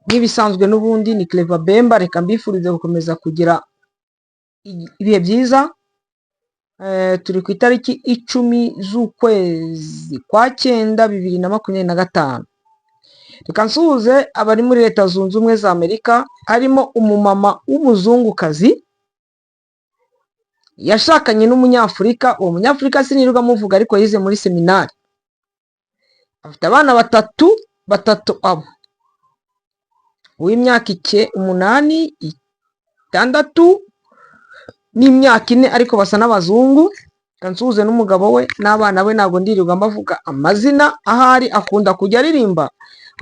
Nk'ibisanzwe n'ubundi ni Clever Bemba. Reka mbifurize gukomeza kugira ibihe byiza. Turi ku itariki 10 z'ukwezi kwa cyenda 2025. Reka nsuhuze abari muri Leta Zunze Ubumwe za Amerika, harimo umumama w'umuzungukazi yashakanye n'umunyafurika. Uwo munyafurika sinirirwa amuvuga, ariko yize muri seminari, afite abana batatu batatu, abo uw'imyaka 8, 6 n'imyaka 4, ariko basa n'abazungu. Reka nsuhuze n'umugabo we n'abana be. Ntabwo ndirirwa mbavuga amazina. Ahari akunda kujya aririmba,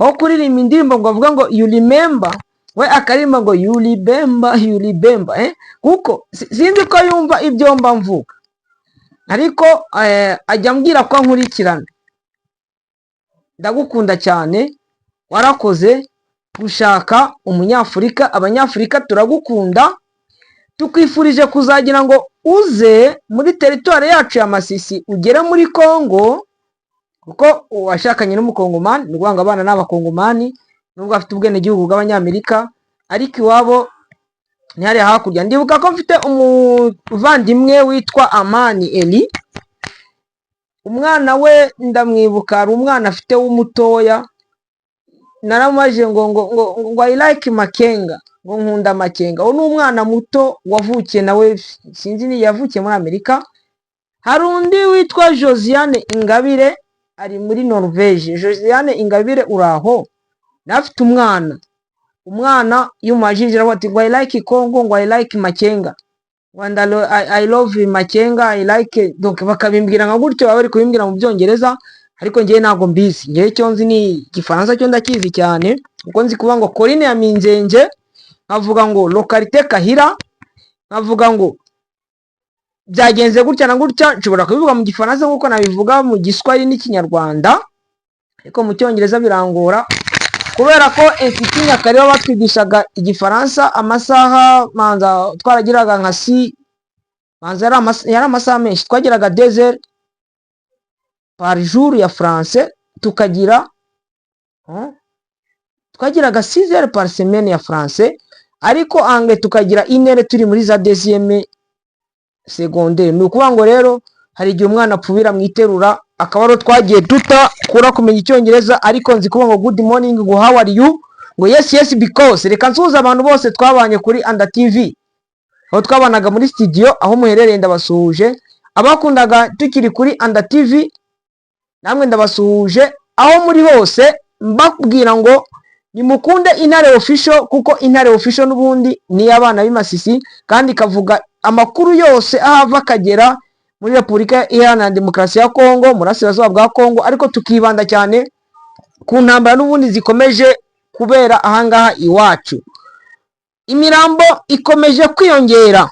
aho kuririmba indirimbo ngo avuga ngo "You remember", we akaririmba ngo "You remember, you remember", eh? Kuko sinzi ko yumva ibyo mba mvuga, ariko ajya ambwira ko ankurikirana. Ndagukunda cyane, warakoze gushaka umunyafurika. Abanyafurika turagukunda, tukwifurije kuzagira ngo uze muri territoire yacu ya Masisi, ugere muri Kongo, kuko washakanye n'umukongomani. Ni ukuvuga ngo abana ni abakongomani, nubwo afite ubwenegihugu bw'abanyamerika, ariko iwabo ni hariya hakurya. Ndibuka ko mfite umuvandimwe witwa Amani Eli, umwana we ndamwibuka, hari umwana afite w'umutoya. Naramubajije ngo "I like Makenga", ngo nkunda Makenga. Uwo ni umwana muto wavukiye nawe, sinzi ni yavukiye muri Amerika. Hari undi witwa Josiane Ingabire, ari muri Norvege. Josiane Ingabire, uraho? Nawe afite umwana. Umwana iyo umubajije aravuga ati ngo "I like Congo", ngo "I like Makenga", ngo I love Makenga, I like. Donc bakabimbwira nka gutyo, baba bari kubimbwira mu Byongereza, ariko ngewe ntabwo mbizi. Ngewe icyo nzi ni Igifaransa, cyo ndakizi cyane, kuko nzi kuvuga ngo colline ya Minzenze, nkavuga ngo localité Kahira, nkavuga ngo byagenze gutya na gutya. Nshobora kubivuga mu Gifaransa nk'uko nabivuga mu Giswahili n'Ikinyarwanda, ariko mu Cyongereza birangora, kubera ko Institut Nyakariba batwigishaga Igifaransa amasaha manza twaragiraga nka si manza yari amasaha menshi. Twagiraga 2 heures par jour ya français, tukagira twagiraga 6 heures par semaine ya français, ariko anglais tukagira 1 heure turi muri za deuxième secondaire. Ni ukuvuga ngo rero hari igihe umwana apfubira mu iterura, akaba ariho twagiye tutakura kumenya Icyongereza. Ariko nzi kuvuga ngo "Good morning", ngo "How are you", ngo Yes, because". Reka nsuhuze abantu bose twabanye kuri Anda TV, aho twabanaga muri studio. Aho muherereye ndabasuhuje. Abakundaga tukiri kuri Anda TV, namwe ndabasuhuje aho muri hose, mbabwira ngo nimukunde Intare Official, kuko Intare Official n'ubundi ni iy'abana b'i Masisi, kandi ikavuga amakuru yose aho ava akagera muri Repubulika Iharanira Demokarasi ya Kongo, mu burasirazuba bwa Kongo, ariko tukibanda cyane ku ntambara n'ubundi zikomeje kubera ahangaha iwacu. Imirambo ikomeje kwiyongera.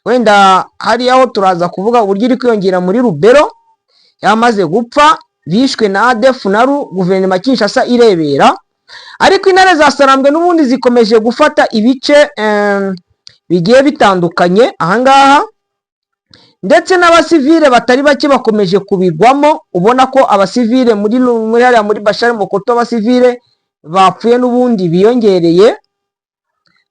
Wenda hariya aho turaza kuvuga uburyo iri kwiyongera muri Rubero, yamaze gupfa, bishwe na ADF NALU, guverinoma Kinshasa irebera. Ariko intare za Sarambwe n'ubundi zikomeje gufata ibice bigiye bitandukanye ahangaha, ndetse n'abasivile batari bake bakomeje kubigwamo. Ubona ko abasivile muri hariya muri Bashari Mokoto, abasivile bapfuye n'ubundi biyongereye.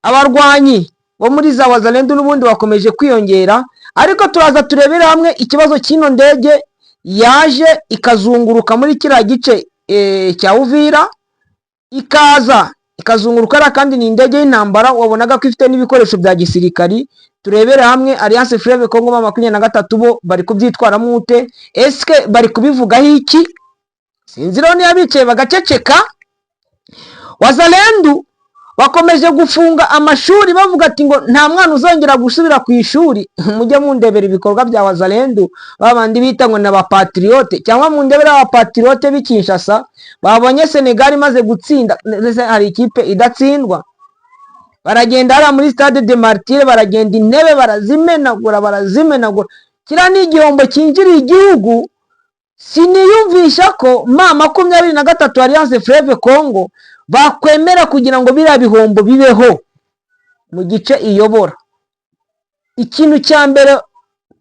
Abarwanyi bo muri za Wazalendo n'ubundi bakomeje kwiyongera. Ariko turaza turebere hamwe ikibazo cy'ino ndege yaje ikazunguruka muri kiriya gice cya Uvira, ikaza ikazunguruka hariya, kandi ni indege y'intambara, wabonaga ko ifite n'ibikoresho bya gisirikari. Turebere hamwe Alliance Fleuve Congo M23 bo bari kubyitwaramo ute? Eske bari kubivugaho iki? Sinzi rero niba bicaye bagaceceka. Wazalendu bakomeje gufunga amashuri, bavuga ati ngo nta mwana uzongera gusubira ku ishuri. Mujye mundebera ibikorwa bya Wazalendu, babandi bita ngo ni abapatriote, cyangwa mundebera abapatriote b'i Kinshasa babonye Senegal imaze gutsinda. Ndetse hari ikipe idatsindwa, baragenda hariya muri Stade des Martyrs, baragenda intebe barazimenagura, barazimenagura. Kiriya ni igihombo cyinjiriye igihugu. Siniyumvisha ko M23 Alliance Fleuve Congo bakwemera kugira ngo biriya bihombo bibeho mu gice iyobora. Ikintu cya mbere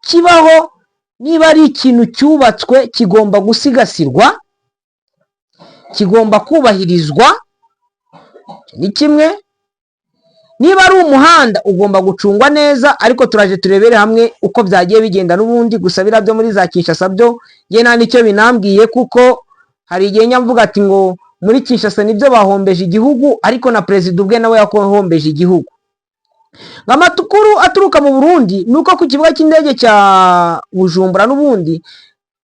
kibaho, niba ari ikintu cyubatswe, kigomba gusigasirwa, kigomba kubahirizwa. Ni kimwe, niba ari umuhanda ugomba gucungwa neza, ariko turaje turebere hamwe uko byagiye bigenda n'ubundi. Gusa biriya byo muri za Kinshasa byo nge nta nicyo binambwiye, kuko hari igihe njya mvuga ati ngo muri Kinshasa nibyo bahombeje igihugu, ariko na perezida ubwe nawe yahombeje igihugu. Amakuru aturuka mu Burundi ni uko ku kibuga cy'indege cya Bujumbura n'ubundi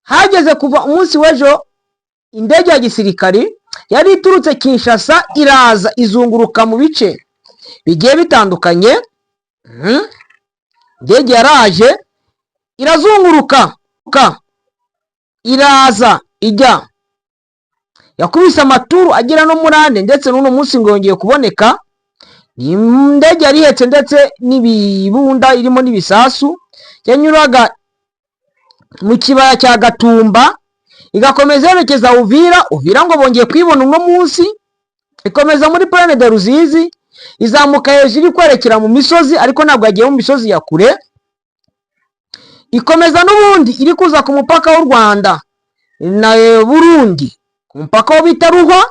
hageze kuva umunsi w'ejo indege ya gisirikari yari iturutse Kinshasa iraza izunguruka mu bice bigiye bitandukanye. Indege yaraje irazunguruka, iraza ijya yakubise amaturu agera no muri ane, ndetse n'uno munsi ngo yongeye kuboneka. Ni indege yari ihetse ndetse n'ibibunda irimo n'ibisasu, yanyuraga mu kibaya cya Gatumba igakomeza yerekeza Uvira. Uvira ngo bongeye kuyibona uno munsi, ikomeza muri Plaine de Ruzizi, izamuka hejuru iri kwerekera mu misozi, ariko ntabwo yagiye mu misozi ya kure. Ikomeza n'ubundi iri kuza ku mupaka w'u Rwanda na Burundi, ku mupaka wo bita Ruhwa,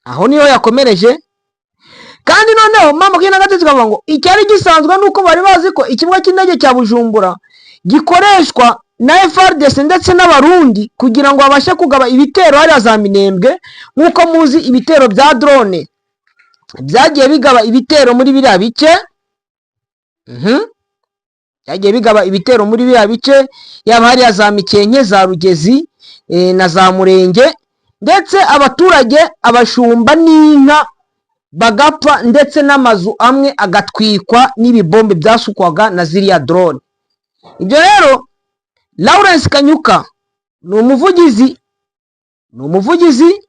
aho niho yakomereje. Kandi noneho M23 ikavuga ngo icyari gisanzwe ni uko bari bazi ko ikibuga cy'indege cya Bujumbura gikoreshwa na FARDC ndetse n'Abarundi kugira ngo babashe kugaba ibitero hariya za Minembwe, nk'uko muzi ibitero bya drone byagiye bigaba ibitero muri biriya bice. Byagiye bigaba ibitero muri biriya bice, yaba hariya za Mikenke, za Rugezi na za Murenge, ndetse abaturage, abashumba n'inka bagapfa, ndetse n'amazu amwe agatwikwa n'ibibombe byasukwaga na ziriya drone. Ibyo rero Lawrence Kanyuka ni umuvugizi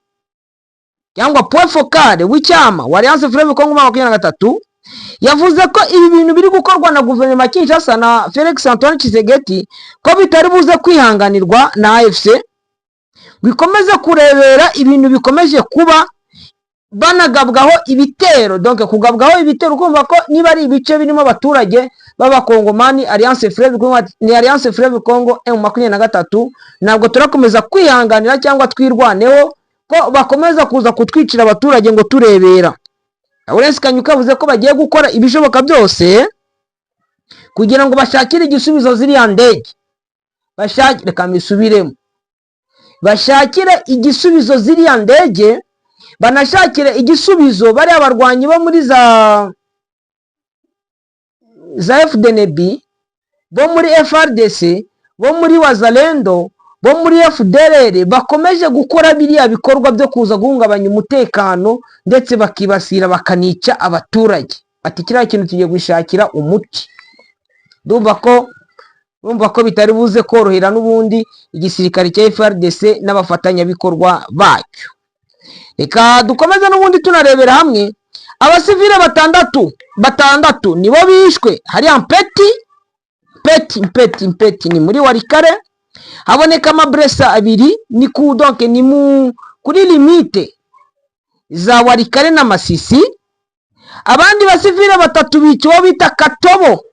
cyangwa point focal w'icyama wa Alliance Fleuve Congo 23, yavuze ko ibi bintu biri gukorwa na guverinoma ya Kinshasa na Felix Antoine Tshisekedi ko bitari buze kwihanganirwa na AFC ngo ikomeze kurebera ibintu bikomeje kuba banagabwaho ibitero. Donc kugabwaho ibitero, ukumva ko niba ari ibice birimo abaturage b'Abakongomani, Alliance Fleuve Congo ni Alliance Fleuve Congo M23, ntabwo turakomeza kwihanganira cyangwa twirwaneho ko bakomeza kuza kutwicira abaturage ngo turebera. Lawrence Kanyuka yavuze ko bagiye gukora ibishoboka byose kugira ngo bashakire igisubizo ziriya ndege, bashakire, reka mbisubiremo, bashakire igisubizo ziriya ndege, banashakire igisubizo bariya barwanyi bo muri za FDNB, bo muri FARDC, bo muri Wazalendo, bo muri FDLR, bakomeje gukora biriya bikorwa byo kuza guhungabanya umutekano, ndetse bakibasira bakanica abaturage. Ati kiriya kintu tugiye gushakira umuti. Ndumva ko bitari buze korohera n'ubundi igisirikare cya FARDC n'abafatanyabikorwa bacyo. Reka dukomeze n'ubundi tunarebera hamwe abasivile batandatu nibo bishwe hariya Mpeti. Mpeti, Mpeti, Mpeti ni muri Walikale. Haboneka amablessés abiri, ni ku donc ni mu kuri limite za Walikale na Masisi. Abandi basivile batatu biciwe bita Katobo,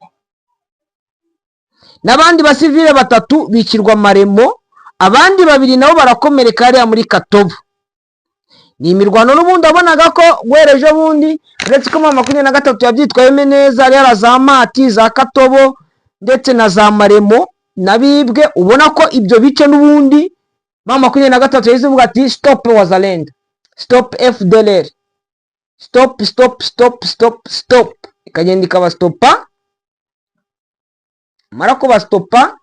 n'abandi basivile batatu bicirwa Maremo, abandi babiri nabo barakomereka hariya muri Katobo. Ni imirwano n'ubundi wabonaga ko guhera ejo bundi, uretse ko M23 yabyitwayemo neza, hariya za Mati, za Katobo ndetse na za Maremo nabibwe, ubona ko ibyo bice n'ubundi M23 yahise ivuga ati "Stop Wazalendo, stop FDLR, stop, stop, stop, stop, stop", ikagenda ikabastopa. Mara kubastopa,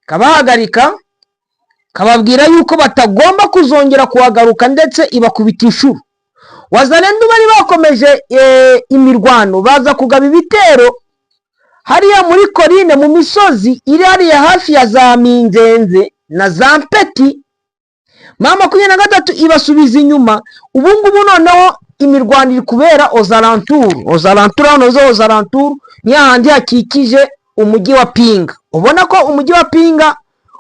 ikabahagarika, kababwira yuko batagomba kuzongera kuhagaruka, ndetse ibakubita inshuro. Wazalendo bari bakomeje imirwano, baza kugaba ibitero hariya muri colline, mu misozi iri hariya hafi ya za Minzenze na za Mpeti. M23 ibasubiza inyuma. Ubu ngubu noneho imirwano iri kubera aux alentours, aux alentours hano zo aux alentours ni hahandi hakikije umujyi wa Pinga. Ubona ko umujyi wa Pinga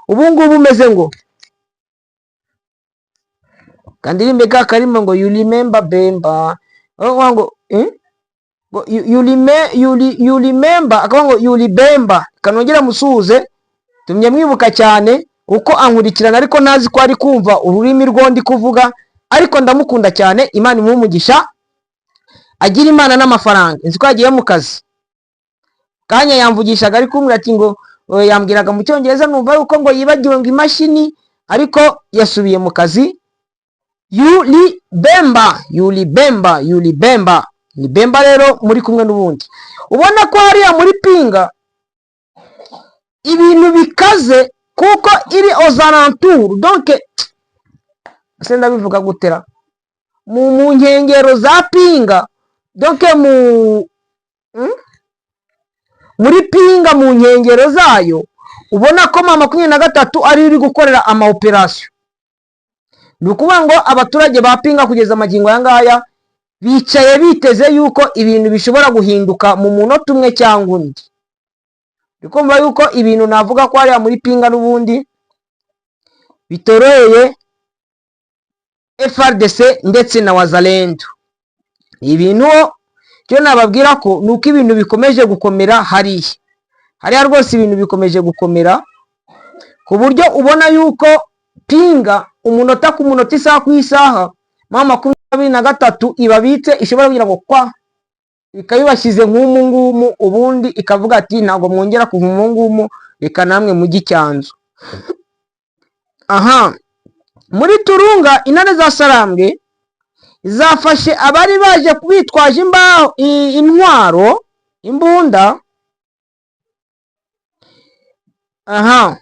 ubu ngubu umeze ngo kandirimbe ka karimo ngo "You remember Bemba", ngo ngo you remember, akavuga ngo "You remember". Kanongera musuhuze, tumye mwibuka cyane. Kuko ankurikirana, ariko ntazi ko ari kumva ururimi rwo ndi kuvuga, ariko ndamukunda cyane. Imana imuhe umugisha, agira Imana n'amafaranga. Nzi ko yagiye mu kazi kanya, yamvugishaga ari kumbwira ati ngo yambwiraga mu Cyongereza, numva yuko ngo yibagiwe ngo imashini, ariko yasubiye mu kazi. Yuli Bemba, Yuli Bemba, Yuli Bemba, ni Bemba rero muri kumwe n'ubundi. Ubona ko hariya muri Pinga ibintu bikaze, kuko iri aux alentours, donc se ndabivuga gutera, mu nkengero za Pinga, donc muri Pinga mu nkengero zayo, ubona ko M23 ari iri gukorera ama opérations. Ni ukuvuga ngo abaturage ba Pinga kugeza amagingo aya ngaya bicaye biteze yuko ibintu bishobora guhinduka mu munota umwe cyangwa undi. Ndi kumva yuko ibintu navuga ko hariya muri Pinga n'ubundi bitoroheye FARDC ndetse na Wazalendo. Ibintu cyo nababwira ko ni uko ibintu bikomeje gukomera hariya hariya rwose. Ibintu bikomeje gukomera ku buryo ubona yuko Pinga umunota ku munota, isaha ku isaha, M23 ibabitse, ishobora kugira ngo kwa ikabibashyize nk'umu ngumu, ubundi ikavuga ati: "Ntabwo mwongera kuva umu ngumu, reka namwe mujye icyanzu." Aha muri Turunga, intare za Sarambwe zafashe abari baje bitwaje imbaho, intwaro, imbunda. Aha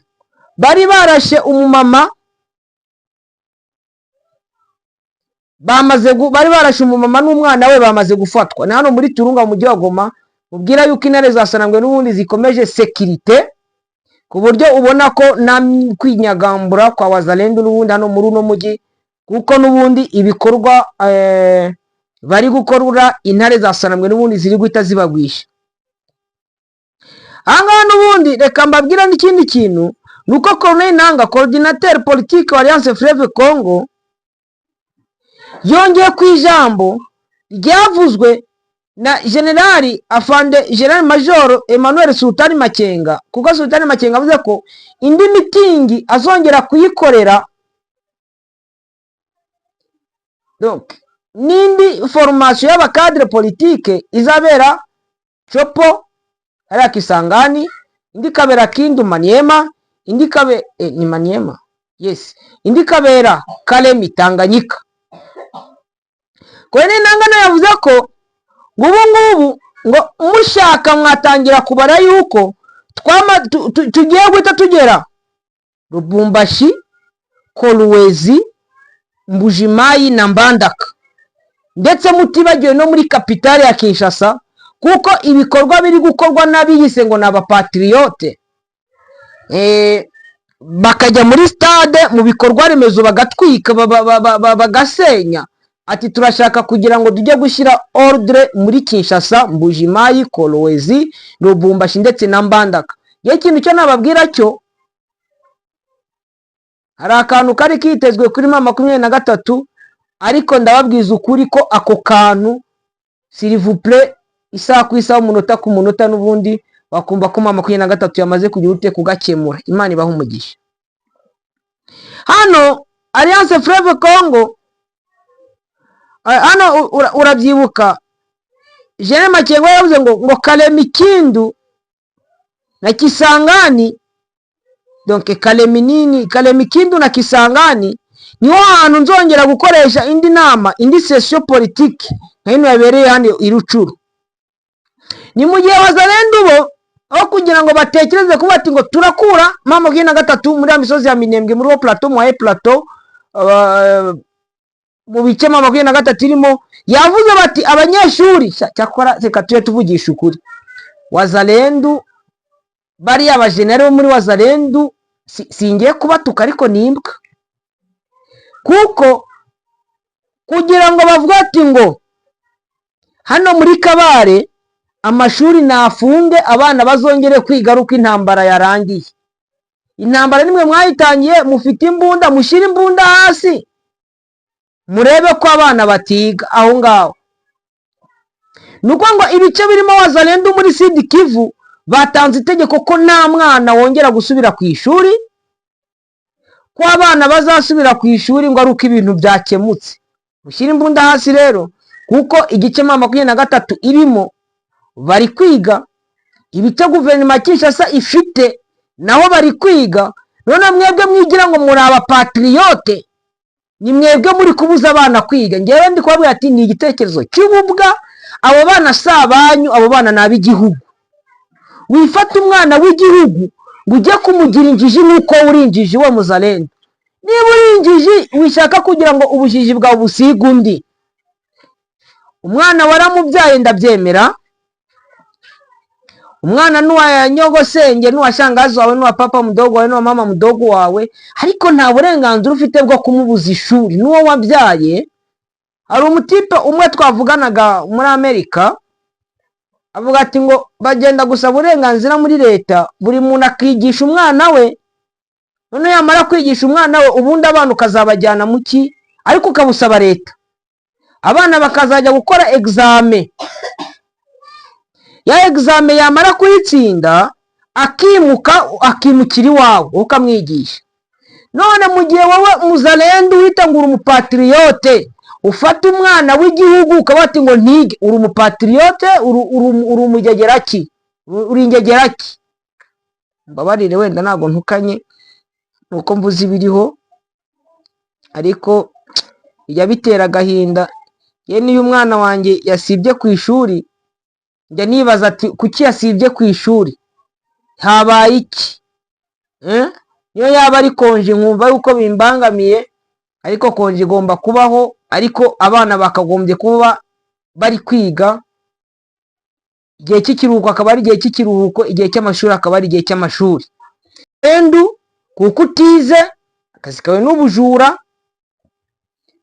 bari barashe umumama, bari barashe umumama n'umwana we, bamaze gufatwa. Ni hano muri Turunga mu mujyi wa Goma. Mubwira yuko intare za Sarambwe n'ubundi zikomeje sécurité, ku buryo ubona ko nta kwinyagambura kwa Wazalendo n'ubundi hano muri uno mujyi, kuko n'ubundi ibikorwa bari gukorora intare za Sarambwe n'ubundi ziri guhita zibagwisha ahangaha. N'ubundi reka mbabwire n'ikindi kintu, ni uko Corneille Nanga, coordinateur politique wa Alliance Fleuve Congo, yongeye ku ijambo ryavuzwe na Generali Afande General Major Emmanuel Sultani Makenga, kuko Sultani Makenga avuze ko indi mitingi azongera kuyikorera, donc n'indi formation y'aba cadres politiques izabera Tshopo hariya Kisangani, indi ikabera Kindu Maniema, indi ikabe ni Maniema, yes, indi ikabera Kalemi Tanganyika. Corneille Nanga nawe yavuze ko ngo ubu ngubu ngo mushaka mwatangira kubara yuko tugiye guhita tugera Lubumbashi, Kolwezi, Mbujimayi na Mbandaka, ndetse mutibagiwe no muri capitale ya Kinshasa, kuko ibikorwa biri gukorwa n'abiyise ngo ni aba patriotes, bakajya muri stade, mu bikorwa remezo, bagatwika, bagasenya. Ati: "Turashaka kugira ngo tujye gushyira ordre muri Kinshasa, Mbujimayi, Kolwezi, Lubumbashi ndetse na Mbandaka." Yewe, ikintu cyo nababwira cyo, hari akantu kari kitezwe kuri M23, ariko ndababwiza ukuri ko ako kantu, s'il vous plaît, isaha ku isaha, umunota ku munota, n'ubundi wakumva ko M23 yamaze kugira ute? Kugakemura. Imana ibaha umugisha. Hano Alliance Fleuve Congo, hano urabyibuka Jean Makengo yavuze ngo Kalemi, Kindu na Kisangani, donc Kalemi nini, Kalemi, Kindu na Kisangani niho hantu nzongera gukoresha indi nama, indi session politique nka ino yabereye hano i Rutshuru. Ni mu gihe Wazalendo bo, aho kugira ngo batekereze kuba ati ngo turakura M23 muri ya misozi ya Minembwe, muri hauts plateaux, mu plateau, mu bice M23 irimo, yavuze bati abanyeshuri. Cyakora reka tujye tuvugisha ukuri, Wazalendu bariya abajenere bo muri Wazalendu, singiye kubatuka, ariko ni imbwa, kuko kugira ngo bavuge ati ngo hano muri Kabare amashuri nafunge, abana bazongere kwiga ari uko intambara yarangiye. Intambara nimwe mwayitangiye, mufite imbunda, mushyire imbunda hasi murebe ko abana batiga aho ngaho. Ni ukuvuga ngo ibice birimo Wazalendu muri Sud Kivu batanze itegeko ko nta mwana wongera gusubira ku ishuri. Ko abana bazasubira ku ishuri ngo ari uko ibintu byakemutse. Mushyire imbunda hasi rero, kuko igice M23 irimo bari kwiga, ibice guverinoma ya Kinshasa ifite naho bari kwiga. None mwebwe mwigira ngo muri abapatriote, ni mwebwe muri kubuza abana kwiga. Ngewe ndi kubabwira ati ni igitekerezo cy'ububwa. Abo bana si abanyu, abo bana ni ab'igihugu. Wifata umwana w'igihugu ngo ujye kumugira injiji nk'uko uri injiji. We muzalendo, niba uri injiji, wishaka kugira ngo ubujiji bwawe busige undi. Umwana waramubyaye, ndabyemera. Umwana n'uwa nyogosenge, n'uwa shangazi wawe, n'uwa papa mudogo wawe, n'uwa mama mudogo wawe, ariko nta burenganzira ufite bwo kumubuza ishuri n'uwo wabyaye. Hari umutipe umwe twavuganaga muri Amerika, avuga ati ngo bagenda gusaba uburenganzira muri leta, buri muntu akigisha umwana we. Noneho yamara kwigisha umwana we, ubundi abana ukazabajyana mu ki? Ariko ukabusaba leta, abana bakazajya gukora examen. Ya examen yamara kuyitsinda, akimuka, akimukira iwawe, wowe ukamwigisha. None mu gihe wowe muzalendo wita ngo uri umupatriote, ufata umwana w'igihugu ukaba wati ngo ntige, uri umupatriote, uri umugegeraki, uri ingegeraki. Mbabarire, wenda ntabwo ntukanye, nuko mvuze ibiriho, ariko bijya bitera agahinda. Ye, niyo umwana wanjye yasibye ku ishuri, njya nibaza ati kuki yasibye ku ishuri? Habaye iki? Niyo yaba ari congé, nkumva yuko bimbangamiye, ariko congé igomba kubaho, ariko abana bakagombye kuba bari kwiga. Igihe cy'ikiruhuko akaba ari igihe cy'ikiruhuko, igihe cy'amashuri akaba ari igihe cy'amashuri. Endu kuko utize, akazi kawe n'ubujura,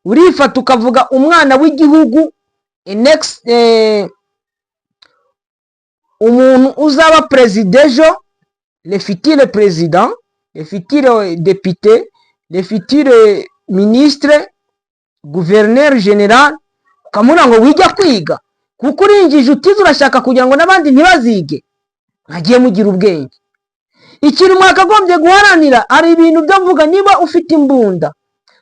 urifata ukavuga umwana w'igihugu, next umuntu uzaba perezida ejo, le futur président, le futur député, le futur ministre, gouverneur général, ukamubwira ngo wijya kwiga kuko uringije, utize, urashaka kugira ngo n'abandi ntibazige. Mwagiye mugira ubwenge. Ikintu mwakagombye guharanira, hari ibintu byo mvuga: niba ufite imbunda,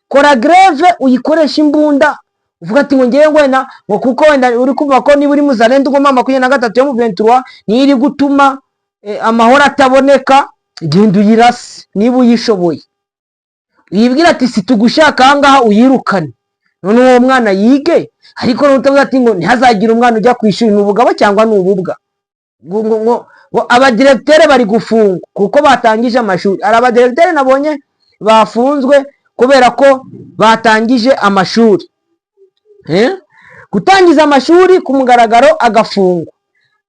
kora grève, uyikoreshe imbunda. Uvuga ati ngo ngewe wenda ngo kuko wenda uri kumva ko niba uri muzalendo, ugomba 23 yo mu 23 niyo iri gutuma amahoro ataboneka, genda uyirase niba uyishoboye. Uyibwira ati si tugushaka ahangaha, uyirukane, none uwo mwana yige. Ariko n'utavuga ati ngo ntihazagire umwana ujya ku ishuri, ni ubugabo cyangwa ni ububwa? Ngo abadiregiteri bari gufungwa kuko batangije amashuri. Hari abadiregiteri nabonye bafunzwe kubera ko batangije amashuri. Gutangiza amashuri ku mugaragaro agafungwa,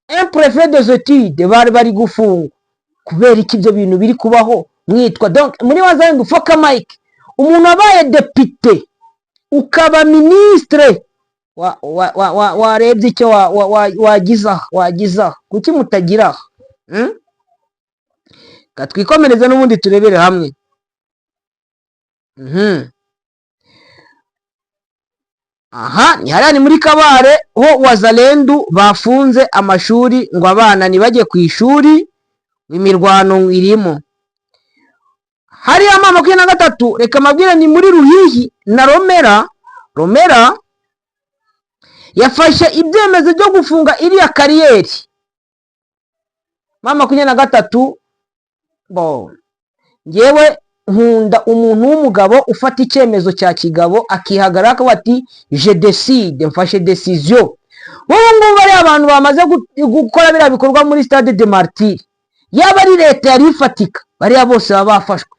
un préfet des études bari gufungwa kubera iki? Ibyo bintu biri kubaho mwitwa donc muri wazalendo foka mike. Umuntu wabaye depite, ukaba ministre, warebye icyo wagize aha, wagize aha, kuki mutagira aha? Ka twikomereze n'ubundi turebere hamwe. Aha ni hariya, ni muri Kabare ho wazalendu bafunze amashuri ngo abana ntibajye ku ishuri, imirwano irimo hariya. M23, reka amabwire, ni muri Ruhihi na Romera. Romera yafashe ibyemezo byo gufunga iriya carrière. M23 bo, ngewe nkunda umuntu w'umugabo ufata icyemezo cya kigabo, akihagarara akavuga ati je décide, mfashe décision. Ubu ngubu bariya abantu bamaze gukora biriya bikorwa muri Stade des Martyrs, yaba ari leta yari ifatika, bariya bose baba bafashwe.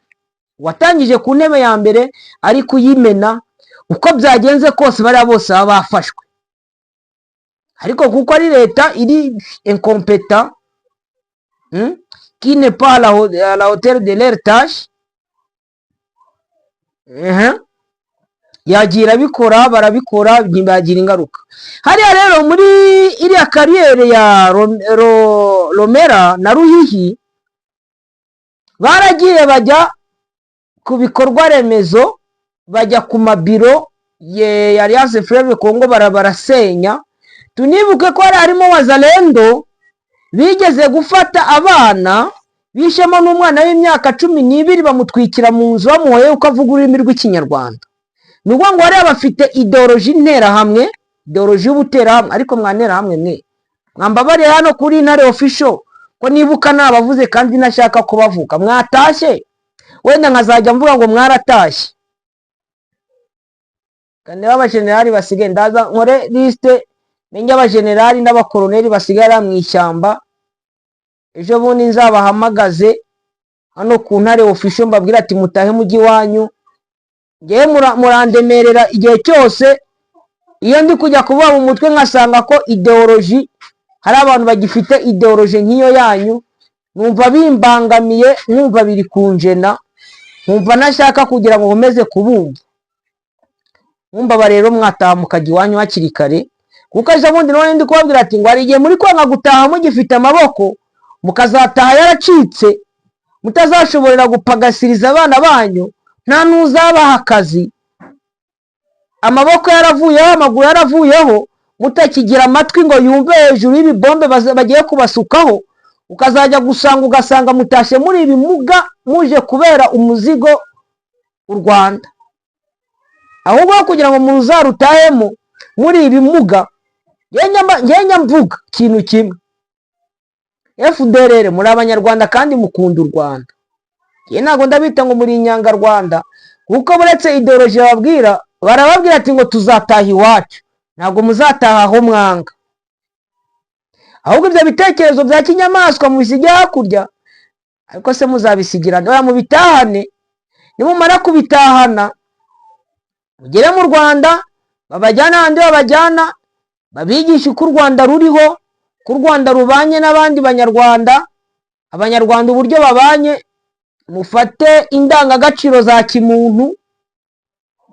Watangije ku ntebe ya mbere ari kuyimena, uko byagenze kose bariya bose baba bafashwe. Ariko kuko ari leta iri incompétent, qui n'est pas à la hauteur de leur tâche, yagira abikora, barabikora, ntibagira ingaruka. Hariya rero muri iriya carrière ya Romera na Ruhihi, baragiye bajya ku bikorwa remezo, bajya ku mabiro ya Alliance Fleuve Congo, barasenya. Tunibuke ko hari harimo wazalendo bigeze gufata abana. Bishemo n'umwana w'imyaka 12, bamutwikira mu nzu, bamuhoye uko avuga ururimi rw'Ikinyarwanda. Ni ukuvuga ngo bariya bafite idéologie Interahamwe, idéologie y'ubuterahamwe. Ariko mwanterahamwe mwe, mwambabariye hano kuri Intare Official, ko nibuka nabavuze kandi ntashaka kubavuga, mwatashye, wenda nkazajya mvuga ngo mwaratashye. Kandi abajenerali basigaye, ndaza nkore liste, menye abajenerali n'abakoroneri basigara mu ishyamba. Ejo bundi nzabahamagaze hano ku Ntare Official, mbabwira ati: "Mutahe mujyi iwanyu." Ngewe murandemerera igihe cyose iyo ndi kujya kuvuga mu mutwe, nkasanga ko idéologie, hari abantu bagifite idéologie nk'iyo yanyu, numva bimbangamiye, nkumva biri kunjena, nkumva ntashaka kugira ngo nkomeze kubumva. Nkumva rero mwataha mukajya iwanyu hakiri kare, kuko ejo bundi none ndi kubabwira ati ngo hari igihe muri kwanga gutaha mugifite amaboko, mukazataha yaracitse, mutazashoborera gupagasiriza abana banyu, nta n'uzabaha akazi, amaboko yaravuyeho, amaguru yaravuyeho, mutakigira amatwi ngo yumve hejuru y'ibibombe bagiye kubasukaho. Ukazajya gusanga, ugasanga mutashye muri ibimuga, muje kubera umuzigo u Rwanda. Ahubwo aho kugira ngo muzarutahemo muri ibimuga, njye mvuga ikintu kimwe: FDLR, muri Abanyarwanda kandi mukunda u Rwanda. Njye ntabwo ndabita ngo muri Inyangarwanda, kuko buretse idéologie bababwira, barababwira ati ngo tuzataha iwacu. Ntabwo muzataha aho mwanga. Ahubwo ibyo bitekerezo bya kinyamaswa mubisige hakurya. Ariko se muzabisigira? Oya, mubitahane. Nimumara kubitahana, mugere mu Rwanda, babajyana ahandi babajyana, babigisha uko u Rwanda ruriho, ko u Rwanda rubanye n'abandi Banyarwanda, Abanyarwanda uburyo babanye. Mufate indangagaciro za kimuntu.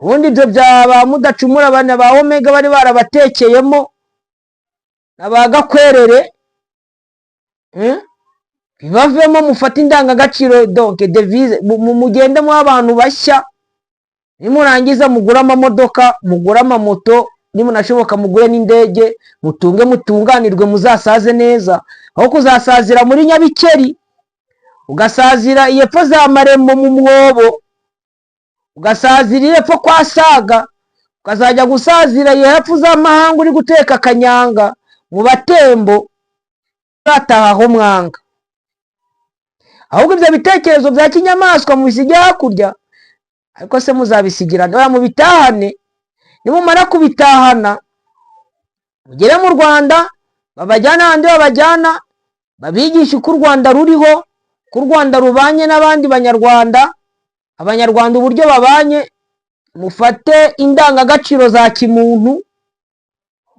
Ubundi ibyo bya ba Mudacumura, bane ba Omega bari barabatekeyemo na ba Gakwerere, bibavemo, mufate indangagaciro, donc devise, mugende muba abantu bashya. Nimurangiza mugure amamodoka, mugure amamoto, nimunashoboka mugure n'indege, mutunge, mutunganirwe, muzasaze neza, aho kuzasazira muri nyabikeri, ugasazira iyepfo za Marembo mu mwobo, ugasazira iyepfo kwa Saga, ukazajya gusazira iyo hepfo z'amahanga uri guteka akanyanga mu Batembo. Uzataha aho mwanga. Ahubwo ibyo bitekerezo bya kinyamaswa mubisige hakurya. Ariko se muzabisigira? Oya, mubitahane. Nimumara kubitahana, mugere mu Rwanda, babajyana ahandi babajyana, babigisha uko u Rwanda ruriho, ko u Rwanda rubanye n'abandi Banyarwanda, Abanyarwanda uburyo babanye. Mufate indangagaciro za kimuntu.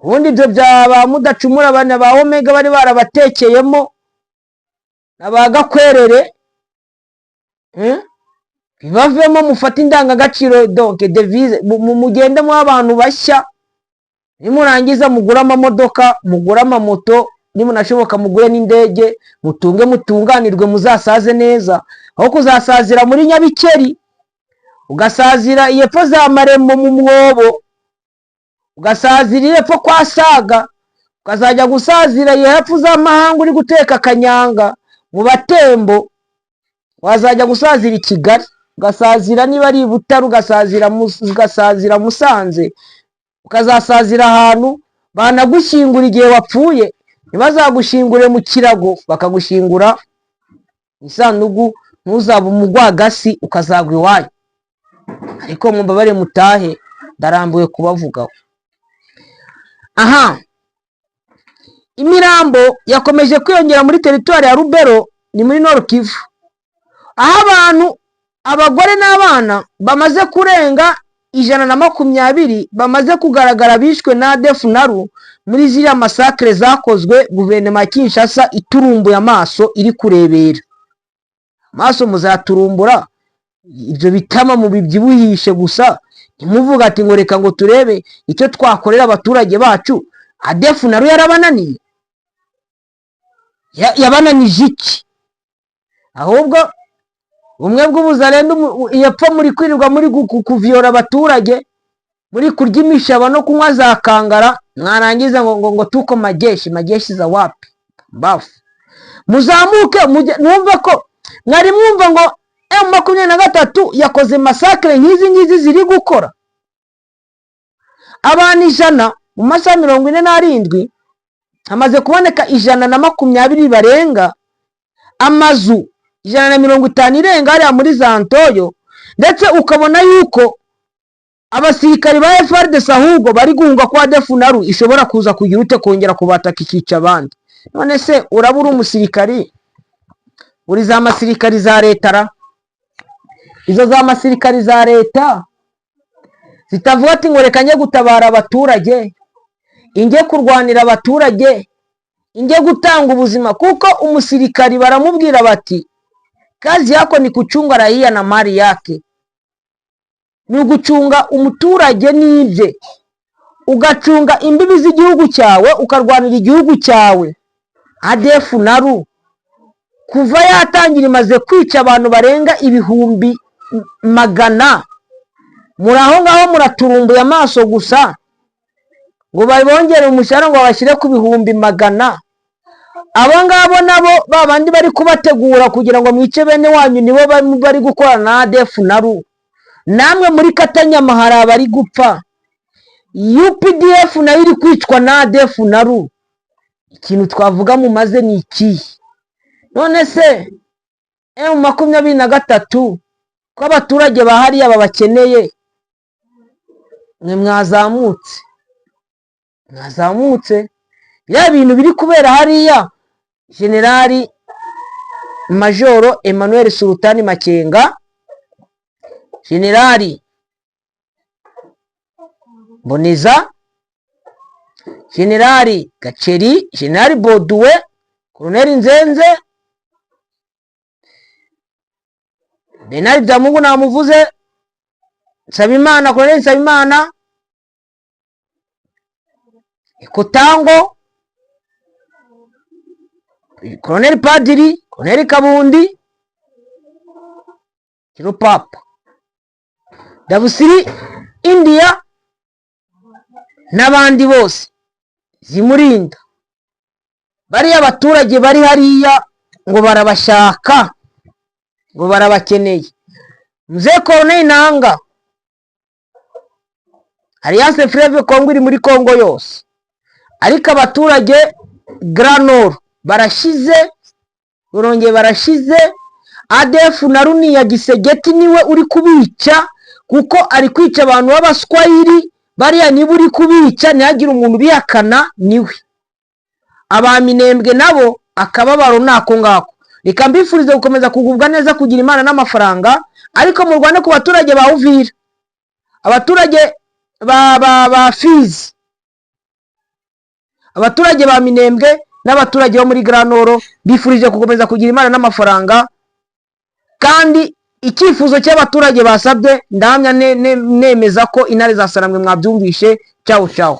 Ubundi ibyo bya ba Mudacumura, bane ba Omega bari barabatekeyemo na ba Gakwerere, bibavemo, mufate indangagaciro, donc devise, mugende muba abantu bashya. Nimurangiza mugure amamodoka, mugure amamoto, nimunashoboka mugure n'indege, mutunge, mutunganirwe, muzasaze neza, aho kuzasazira muri nyabikeri, ugasazira iyepfo za Marembo mu mwobo, ugasazira iyepfo kwa Saga, ukazajya gusazira iyo hepfo z'amahanga uri guteka akanyanga mu Batembo. Wazajya gusazira i Kigali, ugasazira niba ari i Butare, ugasazira Musanze, ukazasazira ahantu banagushyingura. Igihe wapfuye ntibazagushingure mu kirago, bakagushyingura mu isanduku, ntuzabe umugwagasi, ukazagwa iwanyu. Ariko mumbabare mutahe, ndarambiwe kubavugaho. Aha imirambo yakomeje kwiyongera muri teritwari ya Rubero, ni muri Nord Kivu, aho abantu, abagore n'abana bamaze kurenga 120 bamaze kugaragara bishwe na ADF NALU muri ziriya massacres zakozwe, guverinoma ya Kinshasa iturumbuye amaso, iri kurebera amaso. Muzaturumbura ibyo bitama mubibyibuhishe gusa, ntimuvuga ati ngo reka ngo turebe icyo twakorera abaturage bacu. ADF NALU yarabananiye. Yabananije iki? Ahubwo bumwe bw'ubuzarenda iyepfo muri kwirirwa muri kuviyora abaturage, muri kurya imishaba no kunywa za kangara, mwarangiza ngo tuko majeshi. Majeshi za wapi? Bafu muzamuke, numve ko Mwari mwumva ngo M23 yakoze massacre nk'izi ngizi ziri gukora abantu 100 mu masaha 47? Hamaze kuboneka 120 barenga, amazu 150 irenga hariya muri za Ntoyo. Ndetse ukabona yuko abasirikari ba FARDC ahubwo bari guhunga kwa ADF NALU ishobora kuza kugira ute, kongera kubataka ikica abandi. None se uraba uri umusirikari, uri za masirikari za leta ra, izo za masirikari za leta zitavuga ati ngo reka njye gutabara abaturage, injye kurwanira abaturage, injye gutanga ubuzima? Kuko umusirikari baramubwira bati: "Kazi yako ni kuchunga raia na mali yake", ni ugucunga umuturage n'ibye, ugacunga imbibi z'igihugu cyawe, ukarwanira igihugu cyawe. ADF NALU kuva yatangira imaze kwica abantu barenga ibihumbi magana. Muri aho ngaho muraturumbuye amaso gusa ngo babongere umushahara, ngo babashyire ku 100,000. Abo ngabo nabo ba bandi bari kubategura kugira ngo mwice bene wanyu, nibo bari gukorana na ADF NALU. Namwe muri Katanyama hari abari gupfa, UPDF nayo iri kwicwa na ADF NALU. Ikintu twavuga mumaze ni ikihe? None se M23, ko abaturage ba hariya babakeneye, mwe mwazamutse, mwazamutse? Biriya bintu biri kubera hariya, Generali Majoro Emmanuel Sultani Makenga, Generali Mboneza, Generali Gaceri, Generali Boduwe, Koloneli Nzenze, Bernard Byamungu namuvuze, Nsabimana, Koloneli Nsabimana, Ekotango, Koloneli Padiri, Koloneli Kabundi, Kirupapa, Dabusiri India n'abandi bose zimurinda, bariya abaturage bari hariya ngo barabashaka, ngo barabakeneye. Mzee Corneille Nanga, Alliance Fleuve Congo iri muri Congo yose, ariko abaturage Grand Nord barashize, barongeye barashize. ADF NALU ya Tshisekedi niwe uri kubica, kuko ari kwica abantu b'Abaswahili bariya, niba uri kubica ntihagire umuntu ubihakana, niwe. Abaminembwe nabo akababaro ni ako ngako. Reka mbifurize gukomeza kugubwa neza, kugira Imana n'amafaranga, ariko murwane ku baturage ba Uvira, abaturage ba Fizi, abaturage ba Minembwe n'abaturage bo muri Grand Nord. Bifurije gukomeza kugira Imana n'amafaranga, kandi icyifuzo cy'abaturage basabye, ndahamya nemeza ko intare za Sarambwe mwabyumvishe. Cyawo cyawo.